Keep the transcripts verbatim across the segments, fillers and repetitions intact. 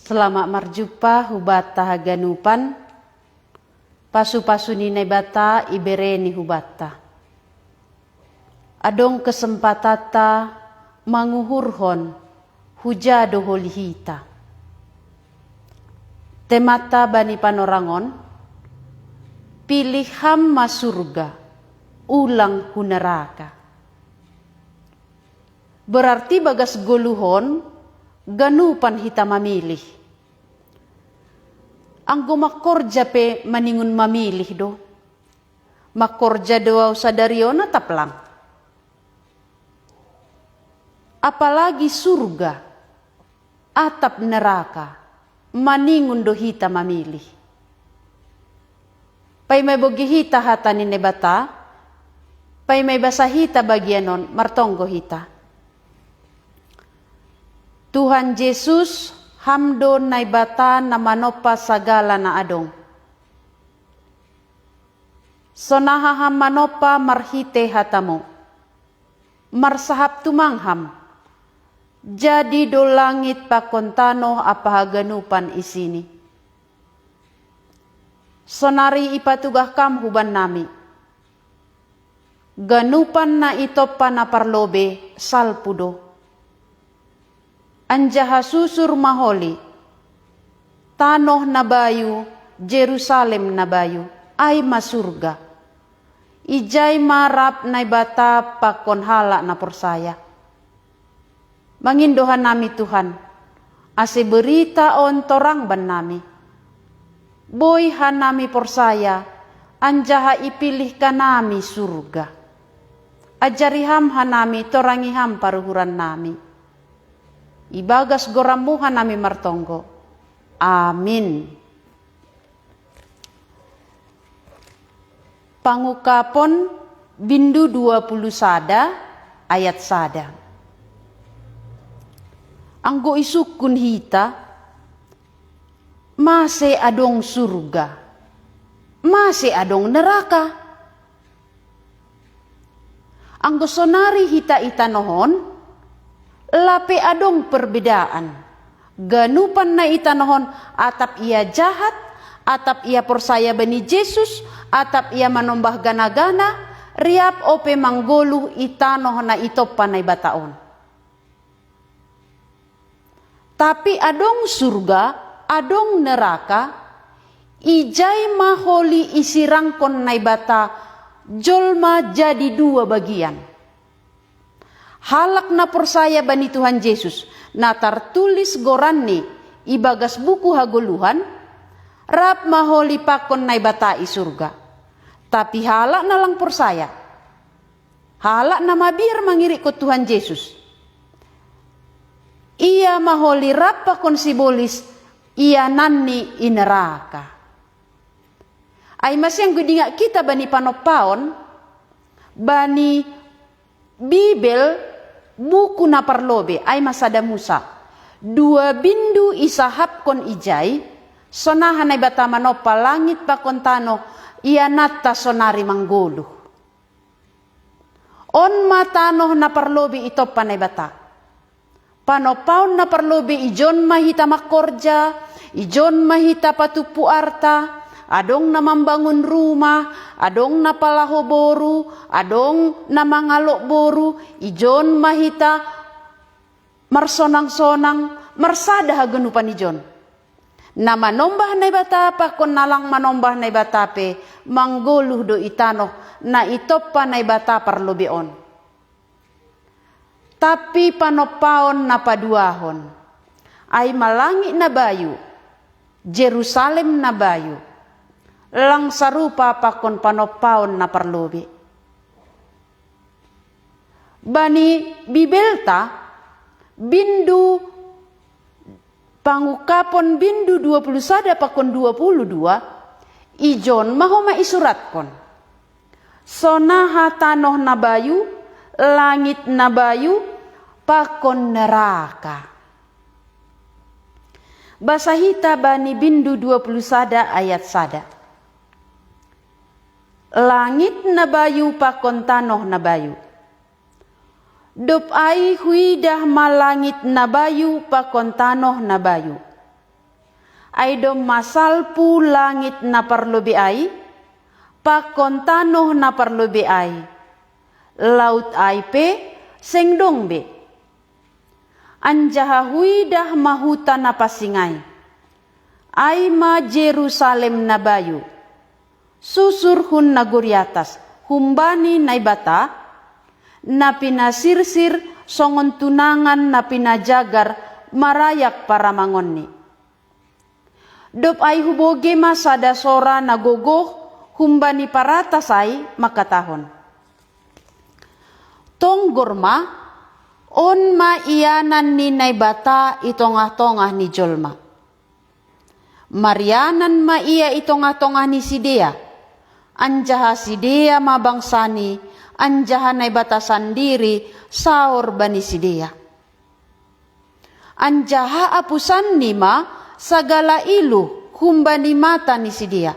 Selamat marjumpa hubata haganupan. Pasu-pasu ni Naibata ibereni hubata. Adong kesempatanta manguhurhon huja do holi hita. Temata bani panorangon: Pilih ham ma surga, ulang hu neraka. Berarti bagas goluhon ganupan hita mamilih. Anggo mangkorja pe maningon mamilih do. Mangkorja do au sadari on atap lang. Apalagi surga atap neraka, maningon do hita mamilih. Paima ibogei hita hata ni Naibata, paima ibasa hita bagian on, martonggo hita. Tuhan Jesus, ham do Naibata na manompa sagala na adong. Sonaha ham manompa marhite hatamu. Marsahap tumang ham. Jadi do langit pakon tanoh ampa haganupan isini. Sonari ipatugah kam hubannami. Ganupan na itompa na parlobei salpu do. Anjaha susur ma holi tanoh na bayu, Jerusalem na bayu, ai ma surga. Ijai ma rap Naibata pakon halak na porsaya. Mangindo hanami Tuhan, ase berita on torang bannami. Boi hanami porsaya, anjaha ipilih hanami surga. Ajari ham hanami, torangi ham paruhurannami. Ibagas gorammu hanami martonggo. Amin. Pangungkapon bindu dua puluh sada ayat sada. Anggo isungkun hita, mase adong surga, mase adong neraka. Anggo sonari hita i tanoh on, lape adong perbedaan. Ganupan na i tanoh on, atap ia jahat, atap ia porsaya bani Jesus, atap ia manombah gana-gana, riap ope manggoluh i tanoh na itompa Naibata on. Tapi adong surga, adong neraka, ijai ma holi isirangkon Naibata jolma jadi dua bagian. Halak na porsaya bani Tuhan Jesus, na tartulis goranni ibagas buku hagoluhan, rap ma holi pakon Naibata i surga. Tapi halak na lang porsaya, halak na mabiar mangirikkon Tuhan Jesus, ia ma holi rap pakon sibolis iananni i neraka. Ai mase anggo idingat hita bani panompaon, bani Bibel, buku na parlobei, ai ma sada Musa, dua bindu isahapkon ijai, sonaha Naibata manompa langit pakon tanoh, iananta sonari manggoluh. On ma tanoh na parlobei itompa Naibata. Panompaon na parlobei, ijon ma hita mangkorja, ijon ma hita patumpu arta, adong na mambangun rumah, adong na palaho boru, adong na mangalok boru, ijon ma hita marsonang-sonang, marsada haganupan ijon. Na manombah Naibata pakon na lang manombah Naibata pe, manggoluh do i tanoh na itompa Naibata parlobei on. Tapi panompaon na paduahon, ai ma langit na bayu, Jerusalem na bayu, lang sarupa pakon panompaon na parlobei. Bani Bibelta, bindu Pangungkapon bindu dua puluh sada pakon dua puluh dua, ijon ma homa isuratkon: Sonaha tanoh na bayu, langit na bayu, pakon neraka. Basa hita bani bindu dua puluh sada ayat sada. Langit na bayu pakon tanoh na bayu. Dob ai huidah ma langit na bayu pakon tanoh na bayu. Ai domma salpu langit na parlobei ai, pakon tanoh na parlobei ai, laut ai pe seng dong be. Anjaha huidah ma huta na pansing ai, ai ma Jerusalem na bayu, susur hun nagori atas, humbani Naibata, na pinasirsir songon tunangan na pinajagar marayak paramangonni. Dob ai hubogei ma sada sora na gogoh humbani paratas ai mangkatahon: Tonggor ma, on ma ianan ni Naibata i tongah-tongah ni jolma. Marianan ma Ia i tongah-tongah ni sidea, anjaha sidea ma bangsaNi, anjaha Naibata sandiri saor bani sidea. Anjaha apusanNi ma sagala iluh humbani mata ni sidea.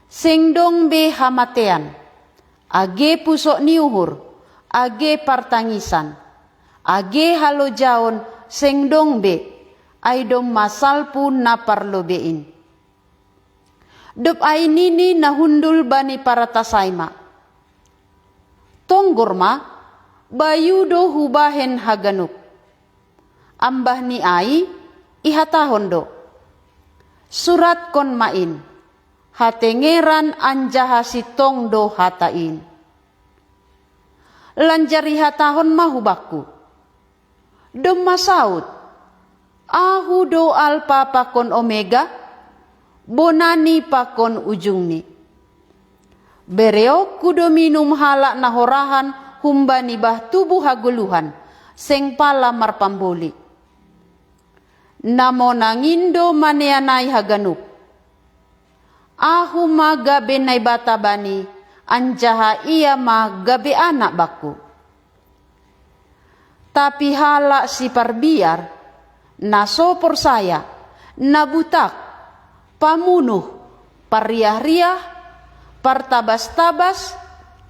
Seng dong be hamatean, age pusok ni uhur, age partangisan, age halojaon, seng dong be, ai domma salpu na parlobei in. Dob ai nini na hundul bani paratas ai ma: Tonggor ma, bayu do hubahen haganup. Ambah ni ai, ihatahon do: Suratkon ma in, hatengeran anjaha sintong do hata in. Lanjar ihatahon ma hubakku: Domma saut, Ahu do Alpa pakon Omega, bonani pakon ujungni. BereonKu do minum halak na horahan humbani bah tubu hagoluhan, seng pala marpamboli. Na monang in do manean ai haganup. Ahu ma gabe Naibata bani, anjaha ia ma gabe anak bakku. Tapi halak siparbiar, na so porsaya, na butak, pamunuh, parriah-riah, partabas-tabas,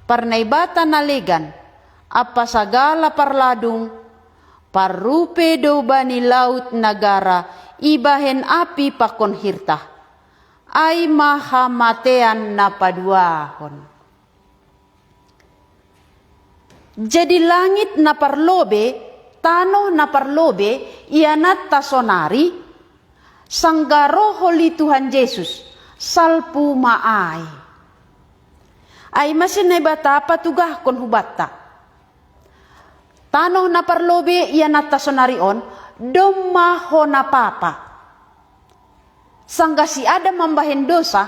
parnaibata na legan, ampa sagala parladung, parrupe do bani laut na gara ibahen api pakon hirtah, ai ma hamatean na paduahon. Jadi langit na parlobei, tanoh na parlobei, iananta sonari, sanggah roh holi Tuhan Jesus, salpu ma ai. Ai mase Naibata patugahkon hubanta: Tanoh na parlobei iananta sonari on, domma hona papa. Sanggah si Adam mambahen dosa,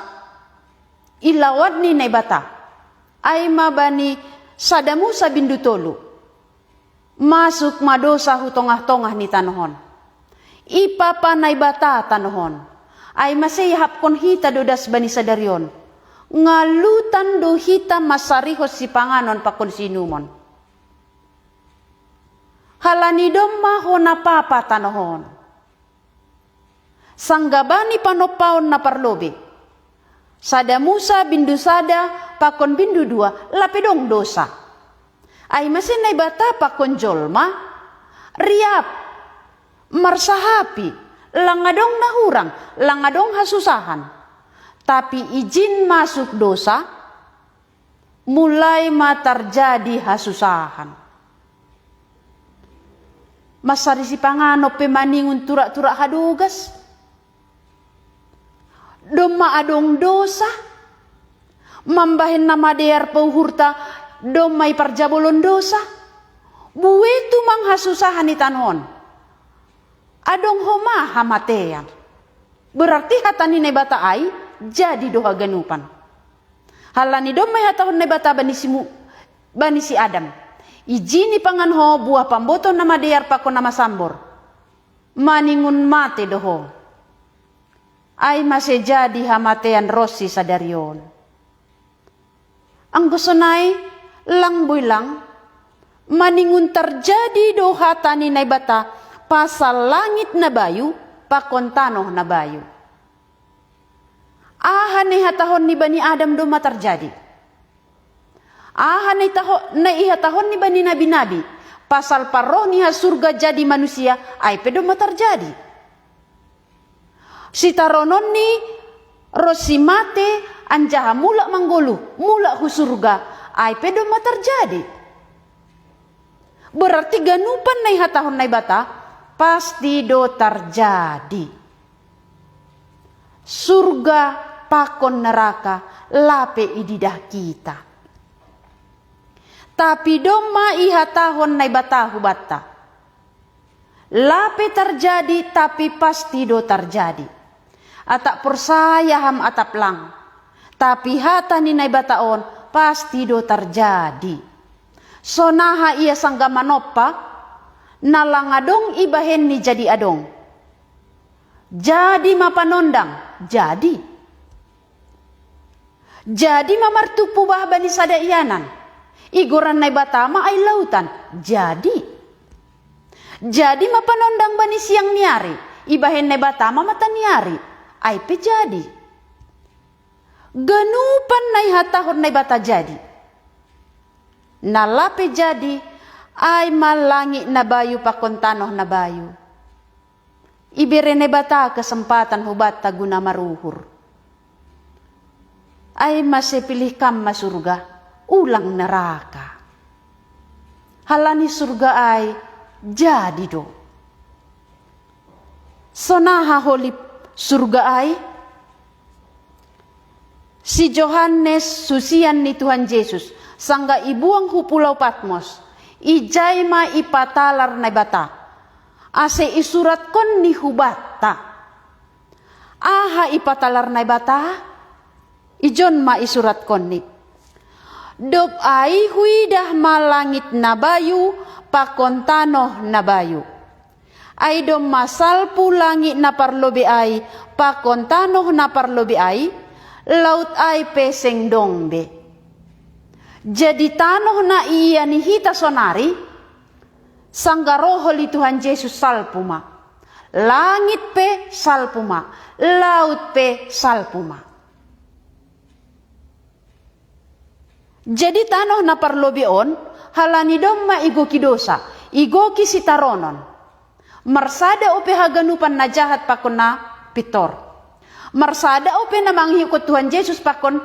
ilawat ni Naibata, ai ma bani sada Musa bindu tolu, masuk ma dosa hu tongah-tongah ni tanoh on. Ipapa Naibata tanoh on, ai mase iahapkon hita do das bani sadari on, ngalutan do hita mansarihon sipanganon pakon siinumon. Halani domma hona papa tanoh on. Sanggah bani panompaon na parlobei, sada Musa bindu sada pakon bindu dua, lape dong dosa. Ai mase Naibata pakon jolma: Riap, marsahapi, lang adong na hurang, lang adong hasusahan. Tapi ijin masuk dosa, mulai ma tarjadi hasusahan. Mansari sipanganon pe maningon turak-turak hadogas. Domma adong dosa, mambahen na madear pe uhurta, domma iparjabolon dosa. Bue tumang hasusahan i tanoh on. Adong homa hamatean. Berarti hata ni Naibata ai jadi do haganupan. Halani domma ihatahon Naibata bani si Mu-, bani si Adam: Ijin ipangan ho buah pambotoh na madear pakon na masambor, maningon mate do ho. Ai mase jadi hamatean ronsi sadari on. Anggo sonai, lang boi lang, maningon tarjadi do hata ni Naibata pasal langit na bayu pakon tanoh na bayu. Aha na ihatahon ni bani Adam domma tarjadi. Aha na itaho-, na ihatahon ni bani nabi-nabi pasal parroh ni hasurga jadi manusia, ai pe domma tarjadi. Sitarononni ro si mate anjaha mula manggoluh, mula hu surga, ai pe domma tarjadi. Berarti ganupan na ihatahon Naibata pasti do tarjadi. Surga pakon neraka lape ididah kita. Tapi domma ihatahon Naibata hubanta. Lape tarjadi, tapi pasti do tarjadi. Atap porsaya ham atap lang. Tapi hata ni Naibata on pasti do tarjadi. Sonaha ia sangga manompa, na lang adong ibahen ni jadi adong. Jadi ma panondang, jadi. Jadi ma martumpu bah bani sada ianan. Igoran Naibata ma ai lautan, jadi. Jadi ma panondang bani siang ni ari, ibahen Naibata ma mata ni ari, ai pe jadi. Ganupan na ihatahon Naibata jadi. Na lape jadi, ai ma langit na bayu pakon tanoh na bayu. Ibere Naibata kesempatan hubanta guna maruhur. Ai mase pilih kam ma surga, ulang neraka. Halani surga ai jadi do. Sonaha holi surga ai? Si Johannes, susian ni Tuhan Jesus, sangga ibuang hu pulau Patmos, ijai ma ipatalar Naibata, ase isuratkonni hubanta. Aha ipatalar Naibata? Ijon ma isuratkonni. Dob ai huidah ma langit na bayu pakon tanoh na bayu. Ai domma salpu langit na parlobei ai pakon tanoh na parlobei ai, laut ai pe seng dong be. Jadi tanoh na iiani hita sonari, sangga ro holi Tuhan Jesus salpu ma. Langit pe salpu ma, laut pe salpu ma. Jadi tanoh na parlobei on, halani domma igoki dosa, igoki sitaronon. Marsada ope haganupan na jahat pakon na pintor. Marsada ope na mangihutkon Tuhan Jesus pakon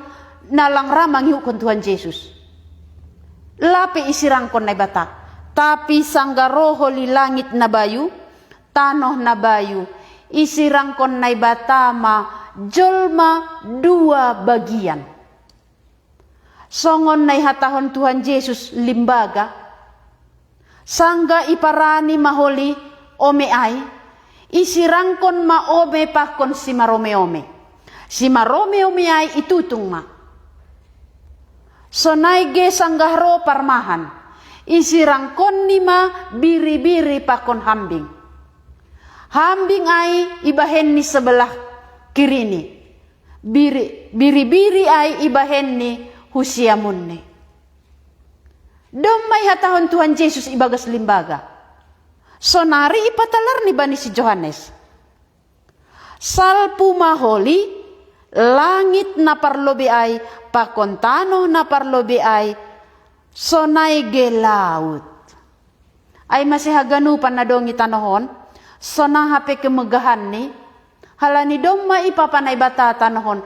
na lang ra mangihutkon Tuhan Jesus. Lape isirangkon Naibata, tapi sangga ro holi langit na bayu, tanoh na bayu, isirangkon Naibata ma jolma dua bagian. Songon na ihatahon Tuhan Jesus limbaga, sangga iparani ma holi ome ai, isirangkon ma ome pakon simaromeome. Simaromeome ai itutung ma. Sonai ge sanggah ro parmahan, isirangkonni ma biri-biri pakon hambing. Hambing ai ibahen ni sebelah kirini. Biri, biri-biri ai ibahen ni husiamunni. Domma ihatahon Tuhan Jesus ibagas limbaga. Sonari ipatalarni bani si Johannes. Salpu ma holi langit na parlobei ai pakon tanoh na parlobei ai, sonai ge laut. Ai mase haganupan na dong i tanoh on, sonaha pe kemegahanni, halani domma ipapa Naibata tanoh on,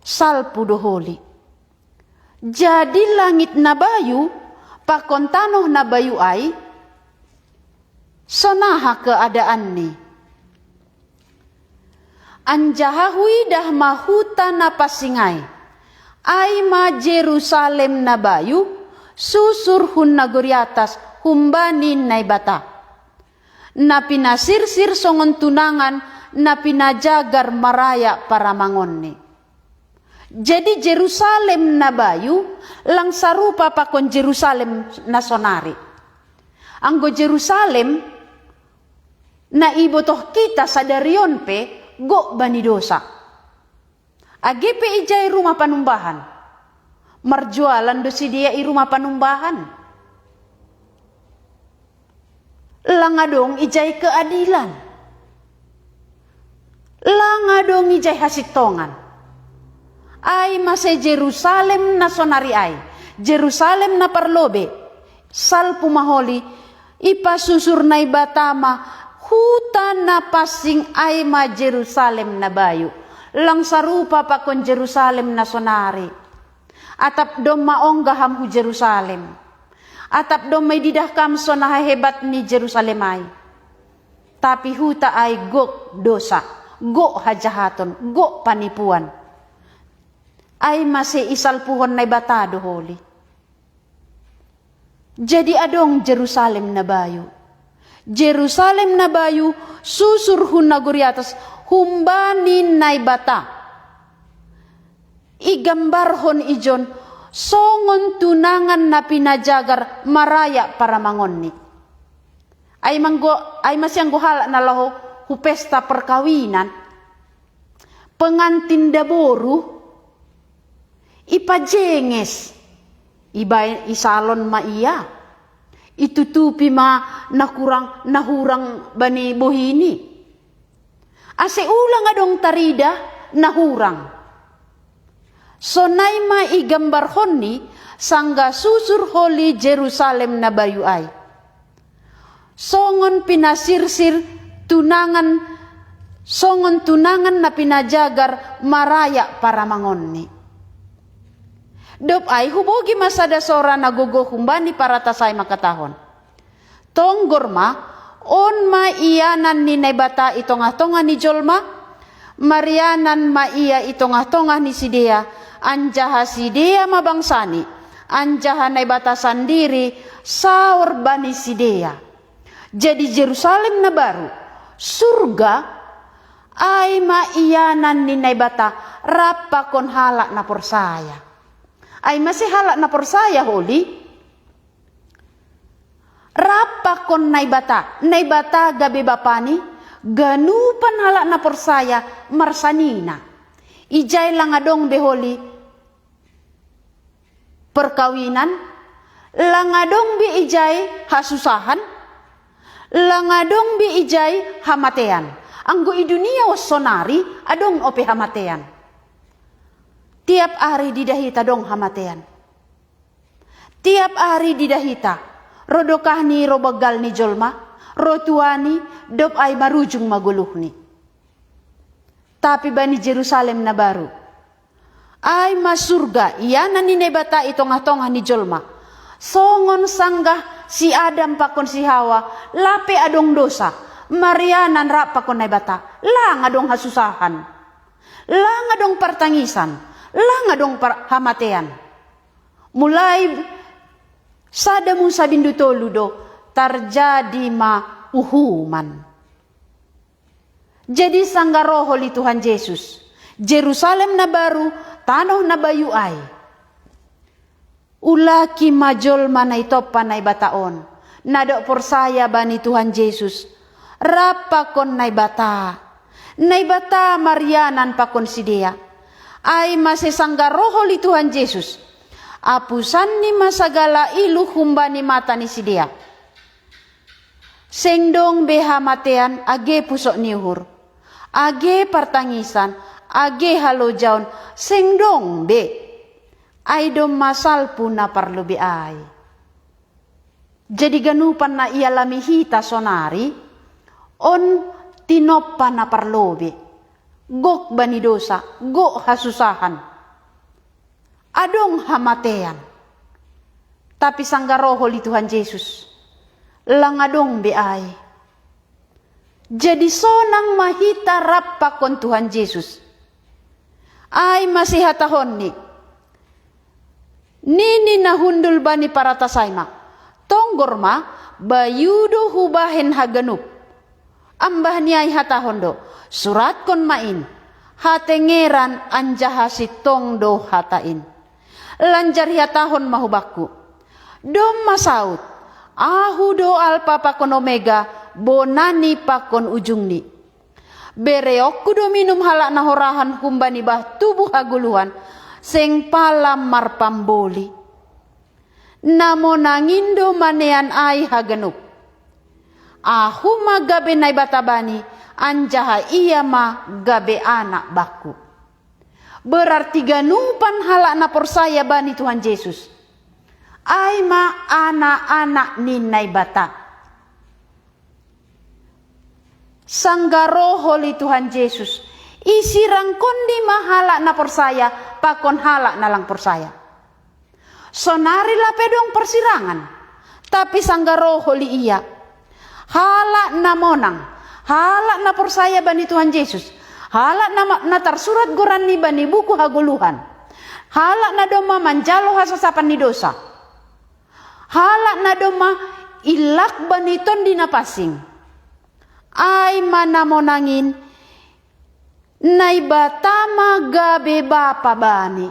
salpu do holi. Jadi langit na bayu pakon tanoh na bayu ai, sonaha keadaanni? Anjaha huidah ma huta na pansing ai, ai ma Jerusalem na bayu, susur hun nagori atas humbani Naibata, na pinasirsir songon tunangan na pinajagar marayak paramangonni. Jadi Jerusalem na bayu lang sarupa pakon Jerusalem na sonari. Anggo Jerusalem na ibotoh kita sadari on pe gok bani dosa. Age pe ijai rumah panumbahan, marjualan do sidea i rumah panumbahan. Lang adong ijai keadilan. Lang adong ijai hasintongan. Ai mase Jerusalem na sonari ai, Jerusalem na parlobei, salpu ma holi, ipasusur Naibata ma Huta na pansing ai ma Jerusalem na bayu. Lang sarupa pakon Jerusalem na sonari. Atap domma ongga ham hu Jerusalem. Atap domma ididah kam so na hahebat ni Jerusalem ai. Tapi huta ai gok dosa, gok hajahaton, gok panipuan. Ai mase isalpuhon Naibata do holi. Jadi adong Jerusalem na bayu. Jerusalem na bayu susur hun nagori atas humbani Naibata. Igambarhon ijon songon tunangan na pinajagar marayak paramangonni. Ai manggo ai masianggo halak na laho hu pesta perkawinan. Pengantin daboru ipajenges, ibaen isalon ma ia, itutupi ma na kurang na hurang bani bohini. Ase ulang adong tarida na hurang. Sonai ma igambarhonni sangga susur holi Jerusalem na bayu ai. Songon pinasirsir tunangan songon tunangan na pinajagar marayak paramangonni. Dop ai hubogi ma sada sora na gogo humbani paratas ai mangkatahon. Tonggor ma, on ma ianan ni Naibata i tongah-tongah ni jolma, marianan ma ia i tongah-tongah ni sidea, anjaha sidea ma bangsani, anjaha Naibata sandiri saor bani sidea. Jadi Jerusalem na baru, surga, ai ma ianan ni Naibata rap pakon halak na porsaya. Ai mase halak na porsaya holi, rap pakon Naibata, Naibata gabe bapani, ganupan halak na porsaya marsanina. Ijai lang adong be holi perkawinan, lang adong be ijai hasusahan, lang adong be ijai hamatean. Anggo i dunia on sonari adong ope hamatean. Tiap ari didah hita adong hamatean. Tiap ari didah hita, ro dokahni ro banggal ni jolma, ro tuani, dop ai marujung ma goluhni. Tapi bani Jerusalem na baru, ai ma surga ianan ni Naibata i tongah-tongah ni jolma. Songon sanggah si Adam pakon si Hawa, lape adong dosa, marianan rap pakon Naibata, lang adong hasusahan, lang adong partangisan, lang adong par hamatean. Mulai sada muse bindu tolu do tarjadi ma uhuman. Jadi sangga ro holi Tuhan Jesus, Jerusalem na baru, tanoh na bayu ai. Ulaki ma jolma na itompa Naibata on, na dok porsaya bani Tuhan Jesus, rap pakon Naibata. Naibata marianan pakon sidea. Ai mase sangga ro holi Tuhan Jesus, apusanni ma sagala iluh humbani mata ni sidea. Seng dong be hamatean age pusok ni uhur, age partangisan, age halojaon, seng dong be. Ai domma salpu na parlobei ai. Jadi ganupan na ialami hita sonari, on tinompa na parlobei, gok bani dosa, gok hasusahan. Adong hamatean. Tapi sangga ro holi Tuhan Jesus, lang adong be ai. Jadi sonang ma hita rap pakon Tuhan Jesus. Ai mase hatahonni. Nini na hundul bani paratas ai ma, tonggor ma, bayu do hubahen haganup. Ambah ni ai hatahon do, suratkon ma in, hatengeran anjaha sintong do hata in. Lanjar ihatahon ma hubakku, domma saut, ahu do Alpa pakon Omega, bonani pakon ujungni. Bereonku do minum halak na horahan humbani bah tubuh hagoluhan, seng pala marpamboli. Na monang in do manean ai haganup. Ahu ma gabe Naibata bani, anjaha ia ma gabe anak bakku. Berarti ganupan halak na porsaya bani Tuhan Jesus, ai ma anak-anak ni Naibata. Sanggaroholi Tuhan Yesus, isirangkonni ma halak na porsaya pakon halak na lang porsaya. Sonari lape dong persirangan, tapi sanggaroholi ia, halak na monang, halak na porsaya bani Tuhan Yesus, halak na, na tarsurat goranni bani buku hagoluhan, halak na domma manjalo hasasapan ni dosa, halak na domma illak bani tondi na pansing. Ai ma na monangin, Naibata ma gabe Bapa bani.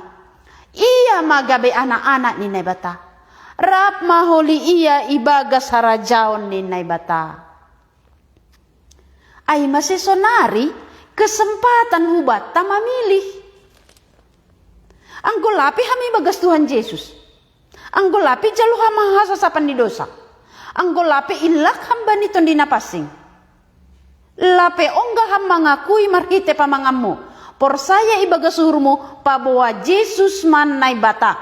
Ia ma gabe anak-anak ni Naibata. Rap ma holi ia ibagas harajaon ni Naibata. Ai mase sonari kesempatan hubanta mamilih. Anggo lape ham ibagas Tuhan Yesus, anggo lape jalo ham hasasapan ni dosa, anggo lape illak ham bani tondi na pansing, lape ongga ham mangakui marhite pamanganmu, porsaya ibagas uhurmu paboa Yesus ma Naibata,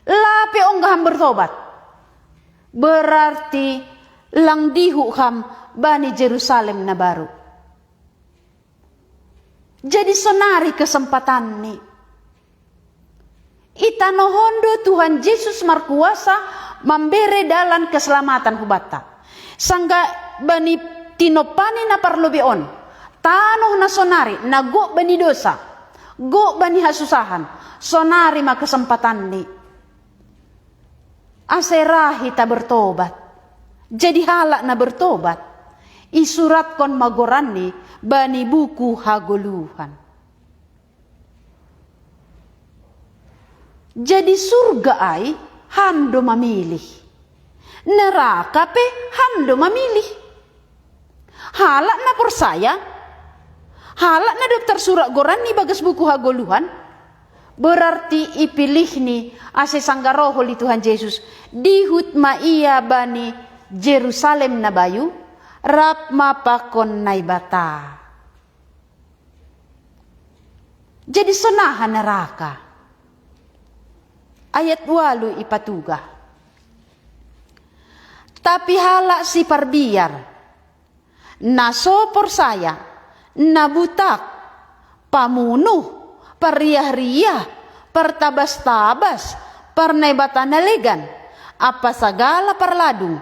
lape ongga ham bertobat, berarti lang dihut ham bani Jerusalem na baru. Jadi sonari kesempatanni. Itanohon do Tuhan Yesus markuasa mambere dalan keselamatan hubanta. Sangga bani tinompani na parlobei on, tanoh na sonari na gok bani dosa, gok bani hasusahan, sonari ma kesempatanni. Ase ra hita bertobat, jadi halak na bertobat, isuratkon ma goranni bani buku hagoluhan. Jadi surga ai ham do mamilih, neraka pe ham do mamilih. Halak na porsaya, halak na dob tarsurat goranni bagas buku hagoluhan, berarti ipilihni ase sanggaroholi Tuhan Yesus, dihut ma ia bani Jerusalem na bayu, rap ma pakon Naibata. Jadi sonaha neraka? Ayat walu ipatuga. Tapi halak siparbiar, na so porsaya, na butak, pamunuh, parriah-riah, partabas-tabas, parnaibata na legan, ampa sagala parladung,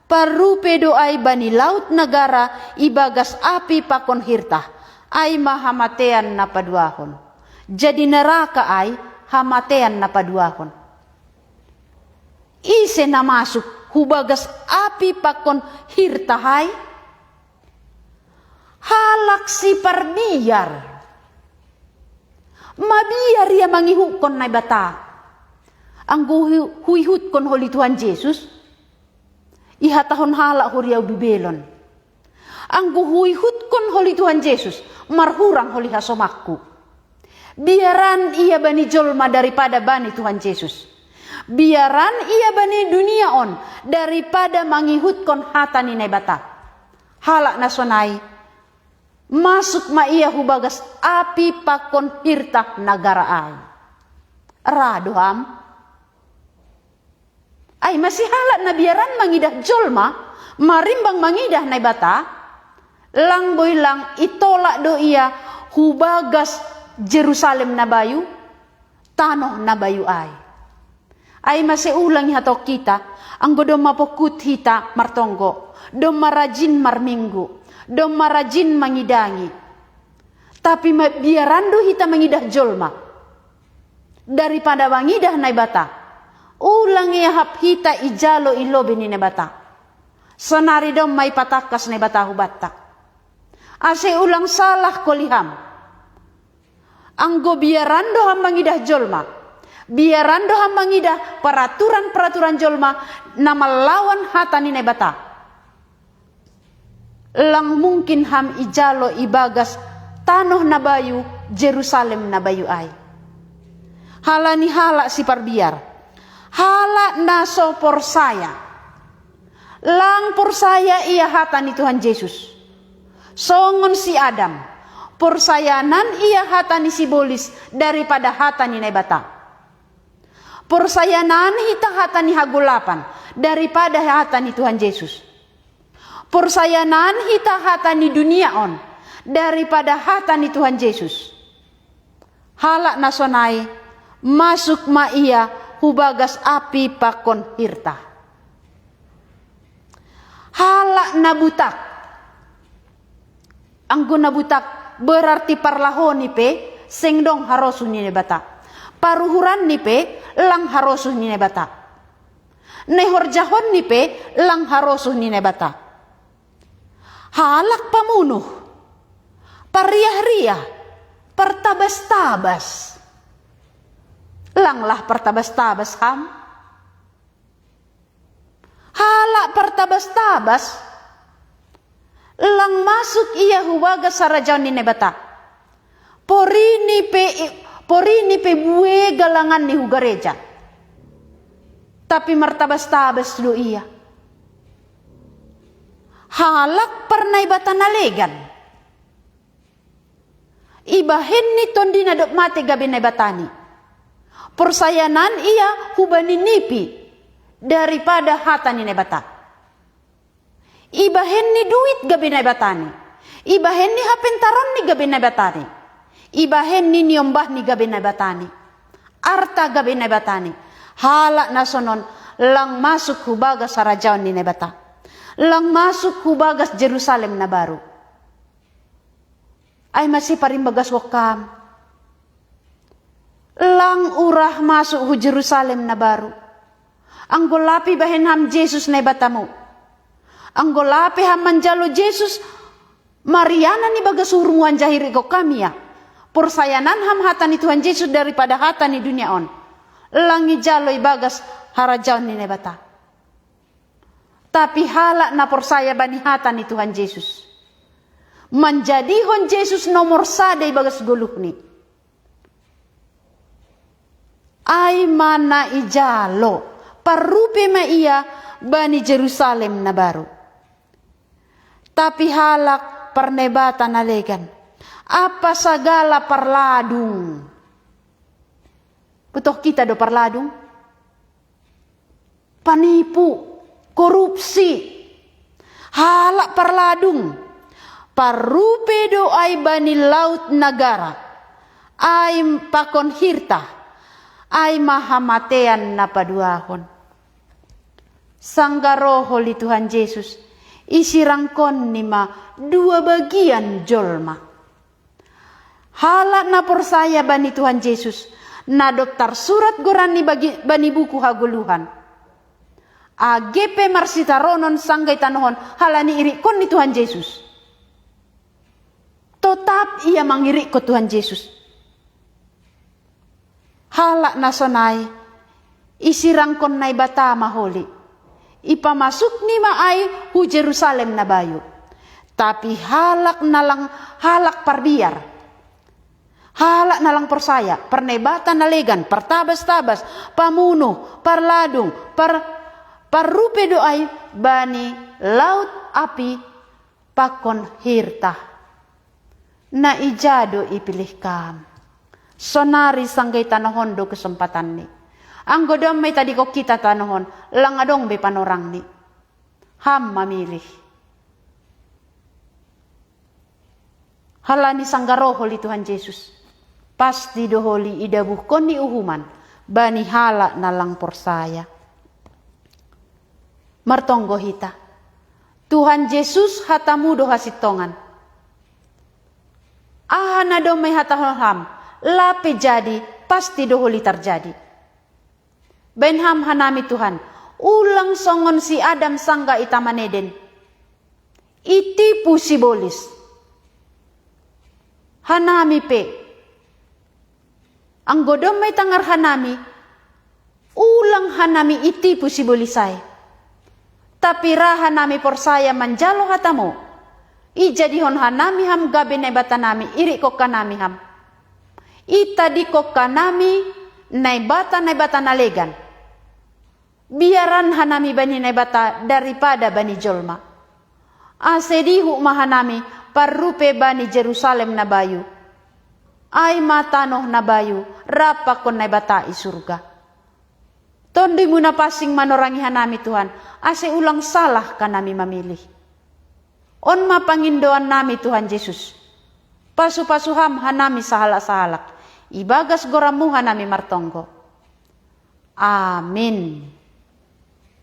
parrupe do ai bani laut na gara ibagas api pakon hirtah, ai ma hamatean na paduahon. Jadi neraka ai hamatean na paduahon. Ise na masuk hubagas api pakon hirtah ai? Halak siparbiar. Mabiar ia mangihutkon Naibata. Anggo hu-, huihutkon holi Tuhan Yesus, ihatahon halak huria bibelon. Anggo huihutkon holi Tuhan Yesus, marhurang holi hasomangku. Biaran ia bani jolma daripada bani Tuhan Yesus. Biaran ia bani dunia on daripada mangihutkon hata ni Naibata. Halak na sonai, masuk ma ia hubagas api pakon hirtah na gara ai. Ra do ham? Ai mase halak na biaran mangidah jolma, marimbang mangidah Naibata, lang boi lang itolak do ia hubagas Jerusalem na bayu, tanoh na bayu ai. Ai mase ulang ihatahon hita, anggo domma pongkut hita martonggo, domma rajin marminggu, domma rajin mangidangi. Tapi ma-, biaran do hita mangidah jolma daripada mangidah Naibata. Ulang iahap hita ijalo i lobei ni Naibata. Sonari domma ipatangkas Naibata hubanta. Ase ulang salah holi ham. Anggo biaran do ham mangidah jolma, biaran do ham mangidah peraturan-peraturan jolma na mallawan hata ni Naibata, lang mungkin ham ijalo ibagas tanoh na bayu, Jerusalem na bayu ai. Halani halak siparbiar, halak na so porsaya, lang porsaya ia hata ni Tuhan Yesus. Songon si Adam, porsaya nan ia hata ni sibolis daripada hata ni Naibata. Porsaya nan hita hata ni hagolapan daripada hata ni Tuhan Yesus. Porsayanan hita hata ni dunia on daripada hata ni Tuhan Jesus. Halak na sonai, masuk ma ia hu bagas api pakon hirta. Halak na butak. Anggo na butak berarti parlahoni pe seng dong harosuh ni Naibata. Paruhuranni pe lang harosuh ni Naibata. Na ihorjahonni pe lang harosuh ni Naibata. Halak pamunuh, pariah-riah, partabas-tabas. Langlah partabas-tabas ham. Halak partabas-tabas, lang masuk ia hu bagas harajaon ni Naibata. Porini pe, porini pe buega langanni hu gareja. Tapi martabas-tabas do ia. Halak parnaibata na legan. Ibahenni tondina dob mate gabe naibatani. Porsayanan ia hubani nipi daripada hata ni Naibata. Ibahenni duit gabe naibatani. Ibahenni hapentaronni gabe naibatani. Ibahenni niombahni gabe naibatani. Arta gabe naibatani. Halak na sonon lang masuk hu bagas harajaon ni Naibata. Lang masuk hu bagas Jerusalem na baru. Ai mase parimbagas wongkam. Lang urah masuk hu Jerusalem na baru. Anggo lape ibahen ham Jesus Naibatamu. Anggo lape ham manjalo Jesus marianan ibagas uhurmu anjaha irikkon ham ia. Porsayanan ham hata ni Tuhan Jesus daripada hata ni dunia on. Lang ijalo ibagas harajaon ni Naibata. Tapi halak na porsaya bani hata ni Tuhan Jesus. Manjadihon Jesus nomor sada ibagas goluhni. Ai ma na ijalo, parrupe ma ia bani Jerusalem na baru. Tapi halak parnaibata na legan. Apa sagala parladung. Butoh kita do parladung? Panipu, korupsi, halak parladung, parrupe do ai bani laut na gara, ai pakon hirta, ai ma hamatean na paduahon. Sanggah roh oli Tuhan Jesus, isirangkonni ma dua bagian jolma. Halak na porsaya bani Tuhan Jesus, na dob tarsurat goranni bani buku hagoluhan. Age pe marsitaronon sanggah i tanohon halani irikkon ni Tuhan Jesus. Totap ia mangirikkon Tuhan Jesus. Halak na sonai isirangkon Naibata ma holi. Ipamasukni ma ai hu Jerusalem na bayu. Tapi halak na lang halak parbiar. Halak na lang porsaya, parnaibata na legan, partabas-tabas, pamunuh, parladung, par, parrupe do ai bani laut api pakon hirta. Na ija do ipilih kam. Sonari sanggah i tanohon do kesempatanni. Anggo domma itadingkon hita tanohon, lang adong be panorangni. Ham mamilih. Halani sanggah roh oli Tuhan Jesus, pasti do holi idabuhkonni uhuman bani halak na lang porsaya. Martonggo hita. Tuhan Jesus, hatamu do hasintongan. Aha na domma ihatahon ham, lape jadi, pasti do holi tarjadi. Baen ham hanami Tuhan, ulang songon si Adam sanggah i Taman Eden. Itipu sibolis. Hanami pe. Anggo domma itangar hanami, ulang hanami itipu sibolis ai. Tapi ra hanami porsaya manjalo hatamu. Ijadihon hanami ham gabe Naibatanami, irikkon hanami ham. Itadingkon hanami Naibata, Naibata na legan. Biaran hanami bani Naibata daripada bani jolma. Ase dihut ma hanami parrupe bani Jerusalem na bayu. Ai ma tanoh na bayu, rap pakon Naibata i surga. Tondimu na pansing manorangi hanami Tuhan, ase ulang salah hanami mamilih. On ma pangindoan nami, Tuhan Jesus. Pasu-pasu Ham hanami sahalak-sahalak, ibagas goram-Mu hanami martonggo. Amin.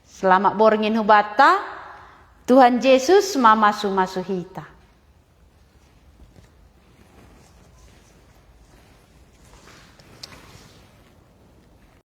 Selamat borngin hubanta. Tuhan Jesus mamasu-masu hita.